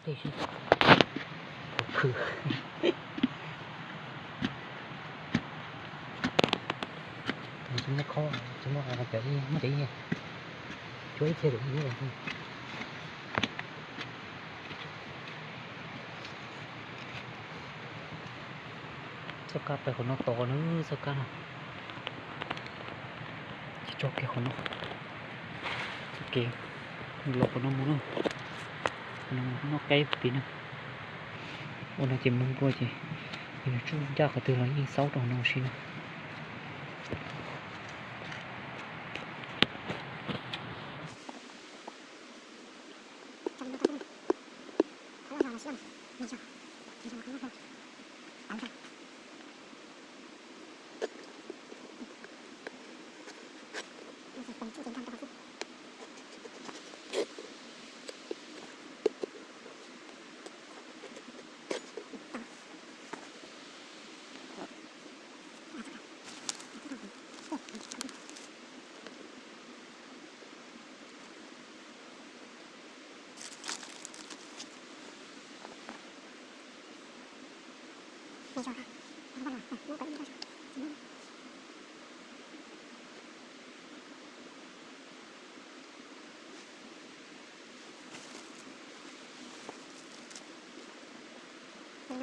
Tej sib khw. Tsis muaj khob, tsis muaj cov ib, muaj cov ib, cuab ib txhia tus ib. Txoj kab pais qhov no tod na, txoj kab no. Tsis tso kiag qhov no. Txoj kev los qhov no mus na. Qhov no mus noj qaib pem no. Ua no ces mus dua ces yog nws tsuj ncaj qhov twg los yeej xaub rau qhov no ua si na.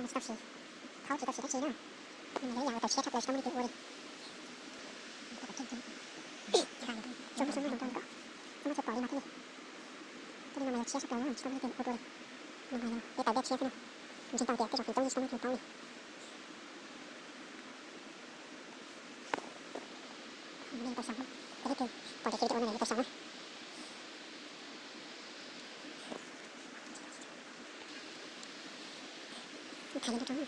Tsis tau siv, thaub tsis tau siv dab tsi na. Nws yog ib yam uas tau siab tshaj plaws tsis tau muaj leej twg ua li. Tsis muaj xyoo muaj ntoo rau kom txhob muab tshuaj pom li mas thiaj li. Thiaj li no mas yog tshiab tshaj plaws na, tsis tau muaj leej twg ua dua li. No mas yog peb tau dej tshiab xwb na. Ntseeg tau tias tej zaum feem coob yeej tsis tau muaj leej twg paub li. Tau xyoo, pom tias video no yog tau xyoo na. Tham li rau tau.